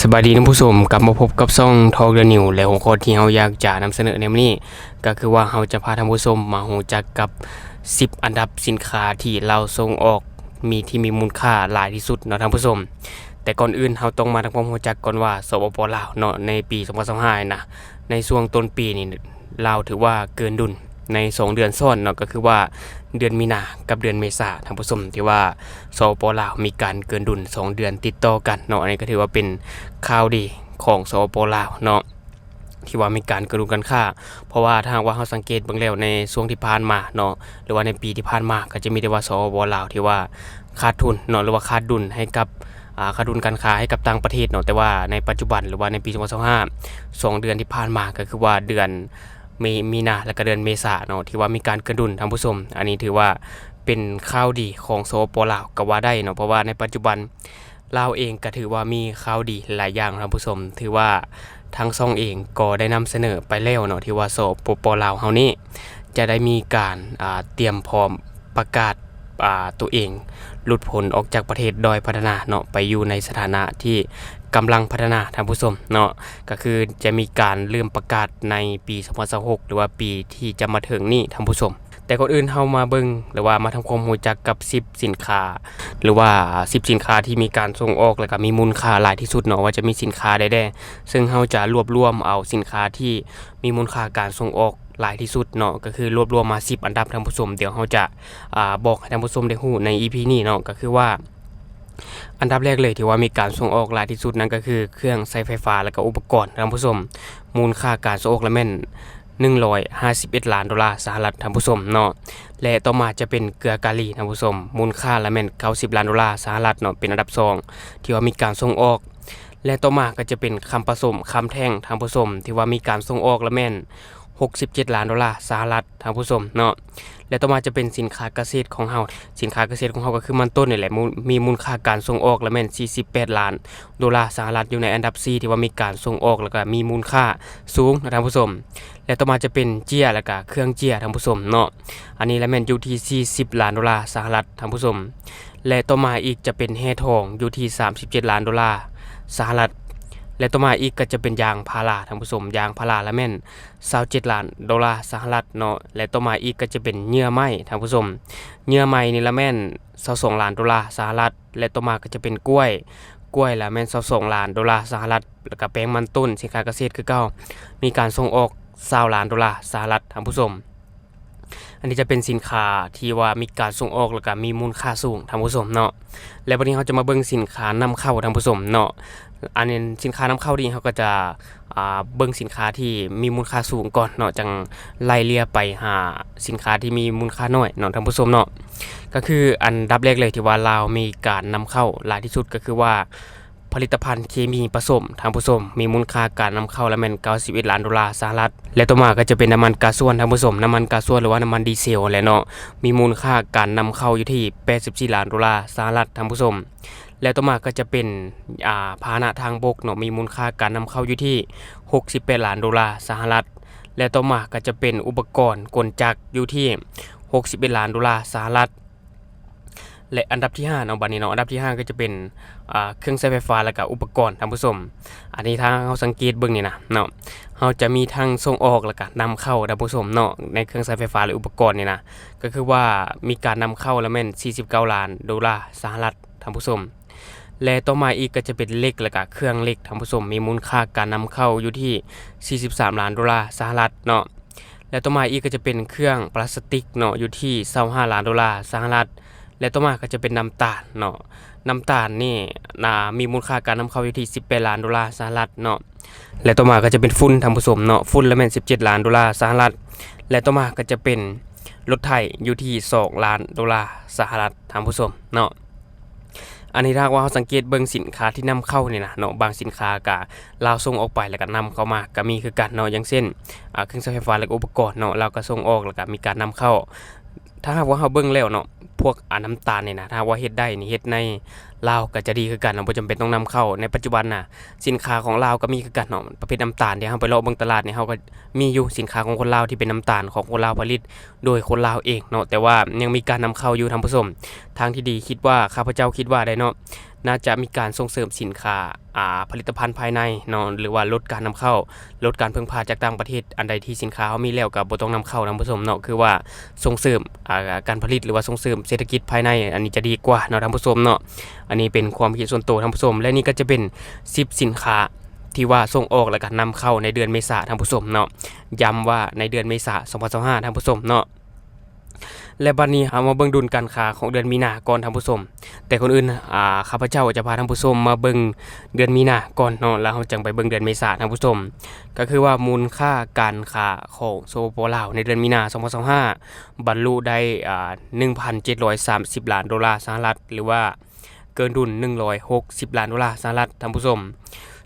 ສະບາຍດີທ່ານຜູ້ຊົມ, ກັບມາພົບກັບຊ່ອງ Talk the News ແລະ ຫົວຂໍ້ທີ່ເຮົາຢາກຈະນຳສະເໜີໃນມື້ນີ້ ກໍຄືວ່າເຮົາຈະພາທ່ານຜູ້ຊົມມາຮູ້ຈັກກັບສິບອັນດັບສິນຄ້າທີ່ລາວສົ່ງອອກມີ ທີ່ມີມູນຄ່າຫຼາຍທີ່ສຸດເນາະທ່ານຜູ້ຊົມ. ແຕ່ກ່ອນອື່ນເຮົາຕ້ອງມາທຳຄວາມຮູ້ຈັກກ່ອນວ່າ ສປປ ລາວເນາະ ໃນປີສອງພັນຊາວຫ້ານີ້ນະ ໃນຊ່ວງຕົ້ນປີນີ້ ລາວຖືວ່າເກີນດຸນໃນສອງເດືອນຊ້ອນເນາະ, ກໍຄືວ່າເດືອນມີນາກັບເດືອນເມສາ ທ່ານຜູ້ຊົມ, ທີ່ວ່າ ສປປ ລາວ ມີການເກີນດຸນສອງເດືອນຕິດຕໍ່ກັນເນາະ. ອັນນີ້ກໍຖືວ່າເປັນຂ່າວດີຂອງ ສປປ ລາວ ເນາະ ທີ່ວ່າມີການເກີນດຸນການຄ້າ, ເພາະວ່າຖ້າຫາກວ່າເຮົາສັງເກດເບິ່ງແລ້ວໃນຊ່ວງທີ່ຜ່ານມາເນາະ ຫຼືວ່າໃນປີທີ່ຜ່ານມາ ກໍຈະມີແຕ່ວ່າ ສປປ ລາວ ທີ່ວ່າຂາດທຶນເນາະ ຫຼືວ່າຂາດດຸນໃຫ້ກັບ ອາ ຂາດດຸນການຄ້າໃຫ້ກັບຕ່າງປະເທດເນາະ. ແຕ່ວ່າໃນປັດຈຸບັນ ຫຼືວ່າໃນປີສອງພັນຊາວຫ້າ ສອງເດືອນທີ່ຜ່ານມາ ກໍຄືວ່າເດືອນ ມີ ມີນາ ແລະກະເດືອນເມສາເນາະ ທີ່ວ່າມີການເກີນດຸນ ທ່ານຜູ້ຊົມ. ອັນນີ້ຖືວ່າເປັນຂ່າວດີຂອງ ສປປ ລາວ ກໍວ່າໄດ້ເນາະ, ເພາະວ່າໃນປັດຈຸບັນລາວເອງກໍຖືວ່າມີຂ່າວດີຫຼາຍຢ່າງ ທ່ານຜູ້ຊົມ. ຖືວ່າທາງຊ່ອງເອງກໍໄດ້ນຳສະເໜີໄປແລ້ວເນາະ ທີ່ວ່າ ສປປ ລາວ ເຮົານີ້ຈະໄດ້ມີການ ອາ ຕຽມພ້ອມປະກາດ ອາ ໂຕເອງຫຼຸດພົ້ນອອກຈາກປະເທດດ້ອຍພັດທະນາເນາະ ໄປຢູ່ໃນສະຖານະທີ່ກຳລັງພັດທະນາ ທ່ານຜູ້ຊົມເນາະ. ກໍຄືຈະມີການເລີ່ມປະກາດໃນປີສອງພັນຊາວຫົກ ຫຼືວ່າປີທີ່ຈະມາເຖິງນີ້ ທ່ານຜູ້ຊົມ. ແຕ່ກ່ອນອື່ນເຮົາມາເບິ່ງ ຫຼືວ່າມາທຳຄວາມຮູ້ຈັກກັບສິບສິນຄ້າ ຫຼືວ່າສິບສິນຄ້າທີ່ມີການສົ່ງອອກ ແລະກະມີມູນຄ່າຫຼາຍທີ່ສຸດເນາະ ວ່າຈະມີສິນຄ້າໃດແດ່. ເຊິ່ງເຮົາຈະລວບລວມເອົາສິນຄ້າທີ່ມີມູນຄ່າການສົ່ງອອກຫຼາຍທີ່ສຸດເນາະ ກໍຄືລວບລວມມາສິບອັນດັບ ທ່ານຜູ້ຊົມ. ດຽວເຮົາຈະ ອາ ບອກໃຫ້ທ່ານຜູ້ຊົມໄດ້ຮູ້ໃນອີພີນີ້ເນາະ, ກໍຄືວ່າ ອັນດັບແລກເລີຍທີ່ວ່າມີການສົ່ງອອກຫຼາຍທີ່ສຸດນັ້ນກໍຄືເຄື່ອງໃຊ້ໄຟຟ້າ ແລະກະອຸປະກອນ ທ່ານຜູ້ຊົມ, ມູນຄ່າການສົ່ງອອກລະແມ່ນໜຶ່ງຮ້ອຍຫ້າສິບເອັດລ້ານໂດລາສະຫະລັດ ທ່ານຜູ້ຊົມເນາະ. ແລະຕໍ່ມາຈະເປັນເກືອກາລີ ທ່ານຜູ້ຊົມ, ມູນຄ່າລະແມ່ນເກົ້າສິບລ້ານໂດລາສະຫະລັດເນາະ, ເປັນອັນດັບສອງທີ່ວ່າມີການສົ່ງອອກ. ແລະຕໍ່ມາກໍຈະເປັນຄຳປະສົມ, ຄຳແທ່ງ ທ່ານຜູ້ຊົມ, ທີ່ວ່າມີການສົ່ງອອກລະແມ່ນຫົກສິບເຈັດລ້ານໂດລາສະຫະລັດ ທ່ານຜູ້ຊົມເນາະ. ແລະຕໍ່ມາຈະເປັນສິນຄ້າກະເສດຂອງເຮົາ, ສິນຄ້າກະເສດຂອງເຮົາກໍຄືມັນຕົ້ນນີ້ແຫຼະ, ມູນ ມີມູນຄ່າການສົ່ງອອກລະແມ່ນສີ່ສິບແປດລ້ານໂດລາສະຫະລັດ, ຢູ່ໃນອັນດັບສີ່ທີ່ວ່າມີການສົ່ງອອກ ແລະກະມີມູນຄ່າສູງນະທ່ານຜູ້ຊົມ. ແລະຕໍ່ມາຈະເປັນເຈ້ຍ ແລະກະເຄື່ອງເຈ້ຍ ທ່ານຜູ້ຊົມເນາະ, ອັນນີ້ລະແມ່ນຢູ່ທີ່ສີ່ສິບລ້ານໂດລາສະຫະລັດ ທ່ານຜູ້ຊົມ. ແລະຕໍ່ມາອີກຈະເປັນແຮ່ທອງ ຢູ່ທີ່ສາມສິບເຈັດລ້ານໂດລາສະຫະລັດ. ແລະຕໍ່ມາອີກກໍຈະເປັນຢາງພາລາ ທ່ານຜູ້ຊົມ, ຢາງພາລາລະແມ່ນຊາວເຈັດລ້ານໂດລາສະຫະລັດເນາະ. ແລະຕໍ່ມາອີກກໍຈະເປັນເຫຍື່ອໄມ້ ທ່ານຜູ້ຊົມ, ເຫຍື່ອໄມ້ນີ້ລະແມ່ນຊາວສອງລ້ານໂດລາສະຫະລັດ. ແລະຕໍ່ມາກໍຈະເປັນກ້ວຍ, ກ້ວຍລະແມ່ນຊາວສອງລ້ານໂດລາສະຫະລັດ. ແລະກະແປ້ງມັນຕົ້ນ, ສິນຄ້າກະເສດຄືເກົ່າ, ມີການສົ່ງອອກຊາວລ້ານໂດລາສະຫະລັດ ທ່ານຜູ້ຊົມ. ອັນນີ້ຈະເປັນສິນຄ້າທີ່ວ່າມີການສົ່ງອອກ ແລະກະມີມູນຄ່າສູງ ທ່ານຜູ້ຊົມເນາະ. ແລະບັດນີ້ເຮົາຈະມາເບິ່ງສິນຄ້ານຳເຂົ້າ ທ່ານຜູ້ຊົມເນາະ. ອັນນີ້ສິນຄ້ານຳເຂົ້ານີ້ ເຮົາກໍຈະ ອ່າ ເບິ່ງສິນຄ້າທີ່ມີມູນຄ່າສູງກ່ອນເນາະ, ຈັ່ງໄລ່ເລ່ຍໄປຫາສິນຄ້າທີ່ມີມູນຄ່ານ້ອຍເນາະ ທ່ານຜູ້ຊົມເນາະ. ກໍຄືອັນດັບແລກເລີຍທີ່ວ່າລາວມີການນຳເຂົ້າຫຼາຍທີ່ສຸດ ກໍຄືວ່າ ຜະລິດຕະພັນເຄມີປະສົມ ທ່ານຜູ້ຊົມ, ມີມູນຄ່າການນຳເຂົ້າລະແມ່ນເກົ້າສິບເອັດລ້ານໂດລາສະຫະລັດ. ແລະຕໍ່ມາກໍຈະເປັນນ້ຳມັນກາຊວນ ທ່ານຜູ້ຊົມ, ນ້ຳມັນກາຊວນ ຫຼືວ່ານ້ຳມັນດີເຊວຫັ້ນແຫຼະເນາະ, ມີມູນຄ່າການນຳເຂົ້າຢູ່ທີ່ແປດສິບສີ່ລ້ານໂດລາສະຫະລັດ ທ່ານຜູ້ຊົມ. ແລະຕໍ່ມາກໍຈະເປັນ ອ່າ ພາຫະນະທາງບົກເນາະ, ມີມູນຄ່າການນຳເຂົ້າຢູ່ທີ່ຫົກສິບແປດລ້ານໂດລາສະຫະລັດ. ແລະຕໍ່ມາກໍຈະເປັນອຸປະກອນກົນຈັກ ຢູ່ທີ່ຫົກສິບເອັດລ້ານໂດລາສະຫະລັດ. ແລະອັນດັບທີຫ້າເນາະ, ບັດນີ້ເນາະ, ອັນດັບທີຫ້າກໍຈະເປັນ ອ່າ ເຄື່ອງໃຊ້ໄຟຟ້າ ແລະກະອຸປະກອນ ທ່ານຜູ້ຊົມ. ອັນນີ້ຖ້າເຮົາສັງເກດເບິ່ງນີ້ນະເນາະ, ເຮົາຈະມີທັງສົ່ງອອກ ແລະກະນຳເຂົ້າ ທ່ານຜູ້ຊົມເນາະ, ໃນເຄື່ອງໃຊ້ໄຟຟ້າ ແລະອຸປະກອນນີ້ນະ, ກໍຄືວ່າມີການນຳເຂົ້າລະແມ່ນສີ່ສິບເກົ້າລ້ານໂດລາສະຫະລັດ ທ່ານຜູ້ຊົມ. ແລະຕໍ່ມາອີກກໍຈະເປັນເຫຼັກ ແລະກະເຄື່ອງເຫຼັກ ທ່ານຜູ້ຊົມ, ມີມູນຄ່າການນຳເຂົ້າຢູ່ທີ່ສີ່ສິບສາມລ້ານໂດລາສະຫະລັດເນາະ. ແລະຕໍ່ມາອີກກໍຈະເປັນເຄື່ອງປລາສຕິກເນາະ, ຢູ່ທີ່ຊາວຫ້າລ້ານໂດລາສະຫະລັດ. ແລະຕໍ່ມາກໍຈະເປັນນ້ຳຕານເນາະ, ນ້ຳຕານນີ້ ນາ ມີມູນຄ່າການນຳເຂົ້າຢູ່ທີ່ສິບແປດລ້ານໂດລາສະຫະລັດເນາະ. ແລະຕໍ່ມາກໍຈະເປັນຝຸ່ນ ທ່ານຜູ້ຊົມເນາະ, ຝຸ່ນລະແມ່ນສິບເຈັດລ້ານໂດລາສະຫະລັດ. ແລະຕໍ່ມາກໍຈະເປັນລົດໄຖ ຢູ່ທີ່ສອງລ້ານໂດລາສະຫະລັດ ທ່ານຜູ້ຊົມເນາະ. ອັນນີ້ຖ້າຫາກວ່າເຮົາສັງເກດເບິ່ງສິນຄ້າທີ່ນຳເຂົ້ານີ້ນະເນາະ, ບາງສິນຄ້າກະລາວສົ່ງອອກໄປ ແລ້ວກະນຳເຂົ້າມາກະມີຄືກັນເນາະ, ຢ່າງເຊັ່ນ ອາ ເຄື່ອງໃຊ້ໄຟຟ້າ ແລ້ວກະອຸປະກອນເນາະ, ລາວກະສົ່ງອອກ ແລ້ວກະມີການນຳເຂົ້າ. ຖ້າຫາກວ່າເຮົາເບິ່ງແລ້ວເນາະ, ພວກ ອາ ນ້ຳຕານນີ້ນະ, ຖ້າຫາກວ່າເຮັດໄດ້ນີ້ ເຮັດໃນລາວກະຈະດີຄືກັນເນາະ, ບໍ່ຈຳເປັນຕ້ອງນຳເຂົ້າ. ໃນປັດຈຸບັນນະ ສິນຄ້າຂອງລາວກະມີຄືກັນເນາະ, ປະເພດນ້ຳຕານທີ່ເຮົາໄປເລາະເບິ່ງຕະຫຼາດນີ້ ເຮົາກະມີຢູ່, ສິນຄ້າຂອງຄົນລາວທີ່ເປັນນ້ຳຕານຂອງຄົນລາວຜະລິດ ໂດຍຄົນລາວເອງເນາະ, ແຕ່ວ່າຍັງມີການນຳເຂົ້າຢູ່ ທ່ານຜູ້ຊົມ. ທາງທີ່ດີຄິດວ່າ ຂ້າພະເຈົ້າຄິດວ່າໄດ໋ເນາະ, ໜ້າຈະມີການສົ່ງເສີມສິນຄ້າ ອ່າ ຜະລິດຕະພັນພາຍໃນເນາະ ຫຼືວ່າລົດການນຳເຂົ້າ ລົດການເພິ່ງພາຈາກຕ່າງປະເທດ. ອັນໃດທີ່ສິນຄ້າເຮົາມີແລ້ວກໍບໍ່ຕ້ອງນຳເຂົ້າ ທ່ານຜູ້ຊົມເນາະ ຄືວ່າສົ່ງເສີມ ອ່າ ການຜະລິດ ຫຼືວ່າສົ່ງເສີມເສດຖະກິດພາຍໃນ ອັນນີ້ຈະດີກວ່າເນາະ ທ່ານຜູ້ຊົມເນາະ. ອັນນີ້ເປັນຄວາມຄິດສ່ວນຕົວ ທ່ານຜູ້ຊົມ ແລະ ນີ້ກໍຈະເປັນສິບສິນຄ້າທີ່ວ່າສົ່ງອອກ ແລ້ວກໍນຳເຂົ້າໃນເດືອນເມສາ ທ່ານຜູ້ຊົມເນາະ, ຢ້ຳວ່າໃນເດືອນເມສາ ສອງພັນຊາວຫ້າ ທ່ານຜູ້ຊົມເນາະ. ແລະ ບັດນີ້ເຮົາມາເບິ່ງດຸນການຄ້າຂອງເດືອນມີນາກ່ອນ ທ່ານຜູ້ຊົມ. ແຕ່ກ່ອນອື່ນ ອ່າ ຂ້າພະເຈົ້າຈະພາທ່ານຜູ້ຊົມມາເບິ່ງເດືອນມີນາກ່ອນເນາະ ແລ້ວເຮົາຈັ່ງໄປເບິ່ງເດືອນເມສາ ທ່ານຜູ້ຊົມ. ກໍຄືວ່າມູນຄ່າການຄ້າຂອງ ສປປ ລາວ ໃນເດືອນມີນາ ສອງພັນຊາວຫ້າ ບັນລຸໄດ້ ອ່າ ໜຶ່ງພັນເຈັດຮ້ອຍສາມສິບລ້ານໂດລາສະຫະລັດ ຫຼືວ່າ ເກີນດຸນ ໜຶ່ງຮ້ອຍຫົກສິບລ້ານໂດລາສະຫະລັດ ທ່ານຜູ້ຊົມ.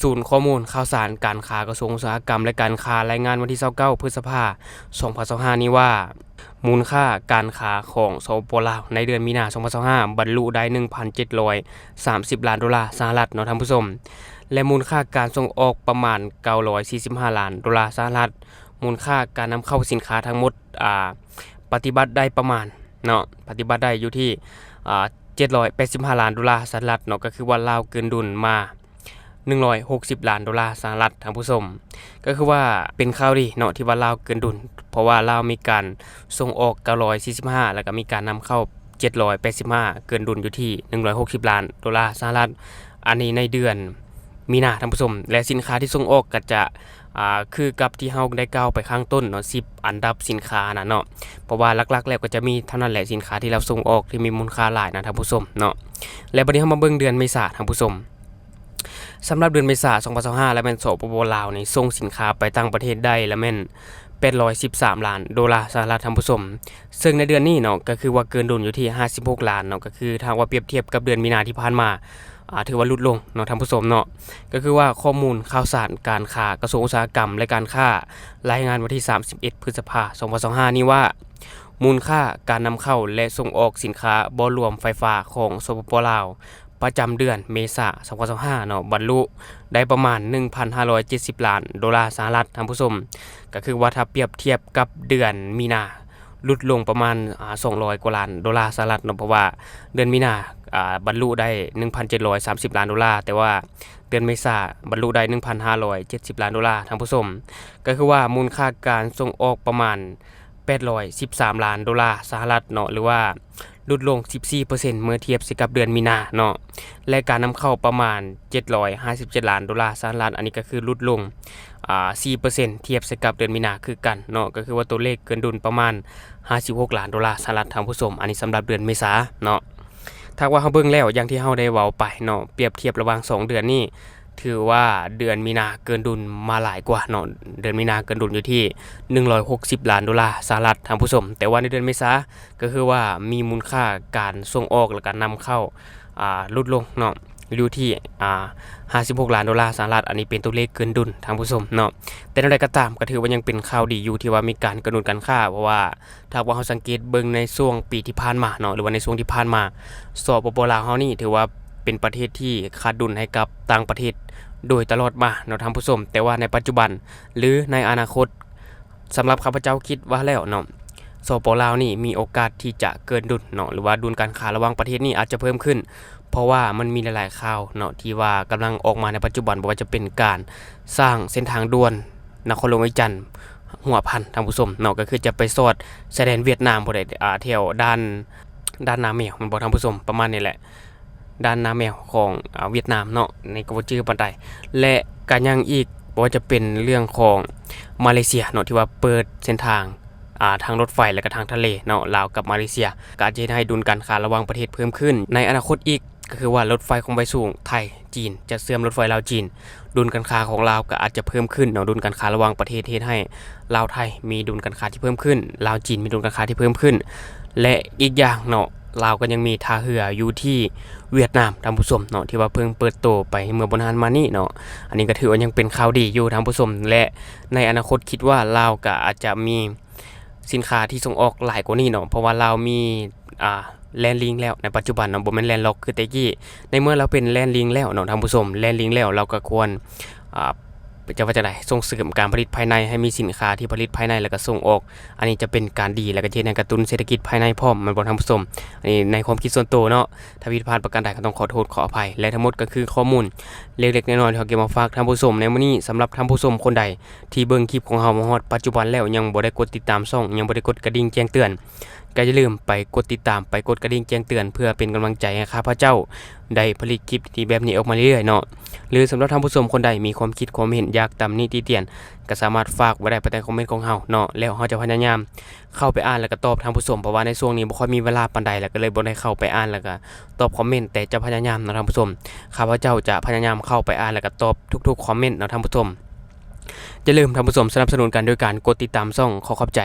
ສູນຂໍ້ມູນຂ່າວສານການຄ້າ ກະຊວງອຸດສາຫະກຳ ແລະ ການຄ້າ ລາຍງານວັນທີຊາວເກົ້າ ພຶດສະພາ ສອງພັນຊາວຫ້າ ນີ້ວ່າ ມູນຄ່າການຄ້າຂອງ ສປປ ລາວ ໃນເດືອນມີນາ ສອງພັນຊາວຫ້າ ບັນລຸໄດ້ ໜຶ່ງພັນເຈັດຮ້ອຍສາມສິບລ້ານໂດລາສະຫະລັດເນາະ ທ່ານຜູ້ຊົມ ແລະ ມູນຄ່າການສົ່ງອອກປະມານ ເກົ້າຮ້ອຍສີ່ສິບຫ້າລ້ານໂດລາສະຫະລັດ. ມູນຄ່າການນຳເຂົ້າສິນຄ້າທັງໝົດ ອ່າ ປະຕິບັດໄດ້ປະມານ ເນາະ ປະຕິບັດໄດ້ຢູ່ທີ່ ອ່າ ເຈັດຮ້ອຍແປດສິບຫ້າລ້ານໂດລາສະຫະລັດເນາະ, ກໍຄືວ່າລາວເກີນດຸນມາ ໜຶ່ງຮ້ອຍຫົກສິບລ້ານໂດລາສະຫະລັດ ທ່ານຜູ້ຊົມ. ກໍຄືວ່າເປັນຂ່າວດີເນາະ ທີ່ວ່າລາວເກີນດຸນ, ເພາະວ່າລາວມີການສົ່ງອອກ ເກົ້າຮ້ອຍສີ່ສິບຫ້າ ແລ້ວກໍມີການນຳເຂົ້າ ເຈັດຮ້ອຍແປດສິບຫ້າ ເກີນດຸນຢູ່ທີ່ ໜຶ່ງຮ້ອຍຫົກສິບລ້ານໂດລາສະຫະລັດ. ອັນນີ້ໃນເດືອນມີນາ ທ່ານຜູ້ຊົມ, ແລະ ສິນຄ້າທີ່ສົ່ງອອກກໍຈະ ອ່າ ຄືກັບທີ່ເຮົາໄດ້ກ່າວໄປຂ້າງຕົ້ນເນາະ ສິບອັນດັບສິນຄ້ານັ້ນເນາະ, ເພາະວ່າຫຼັກໆແລ້ວກໍຈະມີເທົ່ານັ້ນແຫຼະ ສິນຄ້າທີ່ລາວສົ່ງອອກທີ່ມີມູນຄ່າຫຼາຍນະ ທ່ານຜູ້ຊົມເນາະ. ແລະ ບັດນີ້ເຮົາມາເບິ່ງເດືອນເມສາ ທ່ານຜູ້ຊົມ. ສຳລັບເດືອນເມສາ ສອງພັນຊາວຫ້າ ແລ້ວແມ່ນ ສປປ ລາວ ນີ້ສົ່ງສິນຄ້າໄປຕ່າງປະເທດໄດ້ແລ້ວແມ່ນ ແປດຮ້ອຍສິບສາມລ້ານໂດລາສະຫະລັດ ທ່ານຜູ້ຊົມ. ເຊິ່ງໃນເດືອນນີ້ເນາະ ກໍຄືວ່າເກີນດຸນຢູ່ທີ່ ຫ້າສິບຫົກລ້ານເນາະ, ກໍຄືຖ້າຫາກວ່າປຽບທຽບກັບເດືອນມີນາທີ່ຜ່ານມາ ອ່າ ຖືວ່າຫຼຸດລົງເນາະ ທ່ານຜູ້ຊົມເນາະ. ກໍຄືວ່າຂໍ້ມູນຂ່າວສານການຄ້າ ກະຊວງອຸດສາຫະກຳ ແລະ ການຄ້າ ລາຍງານວັນທີສາມສິບເອັດ ພຶດສະພາ ສອງພັນຊາວຫ້າ ນີ້ວ່າ ມູນຄ່າການນຳເຂົ້າ ແລະ ສົ່ງອອກສິນຄ້າບໍ່ລວມໄຟຟ້າຂອງ ສປປ ລາວ ປະຈຳເດືອນເມສາ ສອງພັນຊາວຫ້າ ເນາະ ບັນລຸໄດ້ປະມານ ໜຶ່ງພັນຫ້າຮ້ອຍເຈັດສິບລ້ານໂດລາສະຫະລັດ ທ່ານຜູ້ຊົມ. ກໍຄືວ່າຖ້າປຽບທຽບກັບເດືອນມີນາ ຫຼຸດລົງປະມານ ອ່າ ສອງຮ້ອຍກວ່າລ້ານໂດລາສະຫະລັດເນາະ, ເພາະວ່າເດືອນມີນາ ອ່າ ບັນລຸໄດ້ ໜຶ່ງພັນເຈັດຮ້ອຍສາມສິບລ້ານໂດລາ, ແຕ່ວ່າເດືອນເມສາບັນລຸໄດ້ ໜຶ່ງພັນຫ້າຮ້ອຍເຈັດສິບລ້ານໂດລາ ທ່ານຜູ້ຊົມ. ກໍຄືວ່າມູນຄ່າການສົ່ງອອກປະມານ ແປດຮ້ອຍສິບສາມລ້ານໂດລາສະຫະລັດເນາະ ຫຼືວ່າຫຼຸດລົງ ສິບສີ່ເປີເຊັນ ເມື່ອທຽບໃສ່ກັບເດືອນມີນາເນາະ, ແລະ ການນຳເຂົ້າປະມານ ເຈັດຮ້ອຍຫ້າສິບເຈັດລ້ານໂດລາສະຫະລັດ, ອັນນີ້ກໍຄືຫຼຸດລົງ ອ່າ ສີ່ເປີເຊັນ ທຽບໃສ່ກັບເດືອນມີນາຄືກັນເນາະ, ກໍຄືວ່າຕົວເລກເກີນດຸນປະມານ ຫ້າສິບຫົກລ້ານໂດລາສະຫະລັດ ທ່ານຜູ້ຊົມ. ອັນນີ້ສຳລັບເດືອນເມສາເນາະ. ຖ້າວ່າເຮົາເບິ່ງແລ້ວ ຢ່າງທີ່ເຮົາໄດ້ເວົ້າໄປເນາະ, ປຽບທຽບລະຫວ່າງສອງເດືອນນີ້ ຖືວ່າເດືອນມີນາເກີນດຸນມາຫຼາຍກວ່າເນາະ, ເດືອນມີນາເກີນດຸນຢູ່ທີ່ ໜຶ່ງຮ້ອຍຫົກສິບລ້ານໂດລາສະຫະລັດ ທ່ານຜູ້ຊົມ, ແຕ່ວ່າໃນເດືອນເມສາ ກໍຄືວ່າມີມູນຄ່າການສົ່ງອອກ ແລະ ການນຳເຂົ້າ ອ່າ ຫຼຸດລົງເນາະ ຢູ່ທີ່ ອ່າ ຫ້າສິບຫົກລ້ານໂດລາສະຫະລັດ, ອັນນີ້ເປັນຕົວເລກເກີນດຸນ ທ່ານຜູ້ຊົມເນາະ. ແຕ່ແນວໃດກໍຕາມ ກໍຖືວ່າຍັງເປັນຂ່າວດີຢູ່ ທີ່ວ່າມີການເກີນດຸນການຄ້າ, ເພາະວ່າ ຖ້າຫາກວ່າເຮົາສັງເກດເບິ່ງໃນຊ່ວງປີທີ່ຜ່ານມາເນາະ ຫຼືວ່າໃນຊ່ວງທີ່ຜ່ານມາ ສປປ ລາວເຮົານີ້ ຖືວ່າເປັນປະເທດທີ່ຂາດດຸນໃຫ້ກັບຕ່າງປະເທດໂດຍຕະຫຼອດມາເນາະ ທ່ານຜູ້ຊົມ. ແຕ່ວ່າໃນປັດຈຸບັນ ຫຼື ໃນອະນາຄົດ ສຳລັບຂ້າພະເຈົ້າຄິດວ່າແລ້ວເນາະ ສປປ ລາວນີ້ມີໂອກາດທີ່ຈະເກີນດຸນເນາະ ຫຼືວ່າດຸນການຄ້າລະຫວ່າງປະເທດນີ້ອາດຈະເພີ່ມຂຶ້ນ, ເພາະວ່າມັນມີຫຼາຍໆຂ່າວເນາະ ທີ່ວ່າກຳລັງອອກມາໃນປັດຈຸບັນ, ບໍ່ວ່າຈະເປັນການສ້າງເສັ້ນທາງດ່ວນນະຄອນຫຼວງວຽງຈັນ ຫົວພັນ ທ່ານຜູ້ຊົມເນາະ, ກໍຄືຈະໄປສອດຊາຍແດນຫວຽດນາມພຸ້ນແຫຼະ ອ່າ ແຖວດ່ານ ດ່ານນາແມວ ແມ່ນບໍ່ ທ່ານຜູ້ຊົມ? ປະມານນີ້ແຫຼະ ດ່ານນາແມວຂອງ ອ່າ ຫວຽດນາມເນາະ, ນີ້ກໍບໍ່ຈື່ປານໃດ. ແລະ ກໍຍັງອີກ ບໍ່ວ່າຈະເປັນເລື່ອງຂອງມາເລເຊຍເນາະ ທີ່ວ່າເປີດເສັ້ນທາງ ອ່າ ທາງລົດໄຟ ແລະ ກະທາງທະເລເນາະ ລາວກັບມາເລເຊຍ, ກໍອາດຈະເຮັດໃຫ້ດຸນການຄ້າລະຫວ່າງປະເທດເພີ່ມຂຶ້ນໃນອະນາຄົດອີກ. ກໍຄືວ່າລົດໄຟຄວາມໄວສູງໄທ ຈີນ ຈະເຊື່ອມລົດໄຟລາວ-ຈີນ, ດຸນການຄ້າຂອງລາວກໍອາດຈະເພີ່ມຂຶ້ນເນາະ, ດຸນການຄ້າລະຫວ່າງປະເທດເຮັດໃຫ້ລາວ-ໄທມີດຸນການຄ້າທີ່ເພີ່ມຂຶ້ນ, ລາວ-ຈີນມີດຸນການຄ້າທີ່ເພີ່ມຂຶ້ນ. ແລະ ອີກຢ່າງເນາະ ລາວກໍຍັງມີທ່າເຮືອຢູ່ທີ່ຫວຽດນາມ ທ່ານຜູ້ຊົມເນາະ ທີ່ວ່າເພິ່ງເປີດໂຕໄປເມື່ອບໍ່ນານມານີ້ເນາະ. ອັນນີ້ກໍຖືວ່າຍັງເປັນຂ່າວດີຢູ່ ທ່ານຜູ້ຊົມ, ແລະ ໃນອະນາຄົດຄິດວ່າລາວກໍອາດຈະມີ ສິນຄ້າທີ່ສົ່ງອອກຫຼາຍກວ່ານີ້ເນາະ, ເພາະວ່າລາວມີ ອ່າ ແລນລິງແລ້ວໃນປັດຈຸບັນເນາະ, ບໍ່ແມ່ນແລນລັອກຄືແຕ່ກີ້. ໃນເມື່ອລາວເປັນແລນລິງແລ້ວເນາະ ທ່ານຜູ້ຊົມ, ແລນລິງແລ້ວ ລາວກໍຄວນ ອ່າ ຈະວ່າຈັ່ງໃດ ສົ່ງເສີມການຜະລິດພາຍໃນ ໃຫ້ມີສິນຄ້າທີ່ຜະລິດພາຍໃນ ແລ້ວກໍສົ່ງອອກ. ອັນນີ້ຈະເປັນການດີ ແລ້ວກໍຈະເຮັດໃຫ້ກະຕຸ້ນເສດຖະກິດພາຍໃນພ້ອມ ແມ່ນບໍ່ທ່ານຜູ້ຊົມ? ອັນນີ້ໃນຄວາມຄິດສ່ວນໂຕເນາະ. ຖ້າຜິດພາດປະການໃດກໍຕ້ອງຂໍໂທດຂໍອະໄພ ແລະ ທັງໝົດກໍຄືຂໍ້ມູນເລັກໆນ້ອຍໆທີ່ເຮົາເກັບມາຝາກທ່ານຜູ້ຊົມໃນມື້ນີ້. ສຳລັບທ່ານຜູ້ຊົມຄົນໃດທີ່ເບິ່ງຄລິບຂອງເຮົາມາຮອດປັດຈຸບັນແລ້ວ ຍັງບໍ່ໄດ້ກົດຕິດຕາມຊ່ອງ ຍັງບໍ່ໄດ້ກົດກະດິ່ງແຈ້ງເຕືອນ ກໍຢ່າລືມໄປກົດຕິດຕາມ ໄປກົດກະດິ່ງແຈ້ງເຕືອນ ເພື່ອເປັນກຳລັງໃຈໃຫ້ຂ້າພະເຈົ້າໄດ້ຜະລິດຄລິບດີໆແບບນີ້ອອກມາເລື້ອຍໆເນາະ. ຫຼື ສຳລັບທ່ານຜູ້ຊົມຄົນໃດມີຄວາມຄິດຄວາມເຫັນ ຢາກຕຳໜິຕິຕຽນ ກໍສາມາດຝາກໄວ້ໄດ້ພາຍໃຕ້ຄອມເມັນຂອງເຮົາເນາະ. ແລ້ວເຮົາຈະພະຍາຍາມເຂົ້າໄປອ່ານ ແລ້ວກໍຕອບທ່ານຜູ້ຊົມ ເພາະວ່າໃນຊ່ວງນີ້ບໍ່ຄ່ອຍມີເວລາປານໃດ ແລ້ວກໍເລີຍບໍ່ໄດ້ເຂົ້າໄປອ່ານ ແລ້ວກໍຕອບຄອມເມັນ ແຕ່ຈະພະຍາຍາມເນາະທ່ານຜູ້ຊົມ. ຂ້າພະເຈົ້າຈະພະຍາຍາມເຂົ້າໄປອ່ານ ແລ້ວກໍຕອບທຸກໆຄອມເມັນເນາະທ່ານຜູ້ຊົມ. ຢ່າລືມທ່ານຜູ້ຊົມສະໜັບສະໜູນກັນໂດຍການກົດຕິດຕາມຊ່ອງ. ຂໍຂອບໃຈ.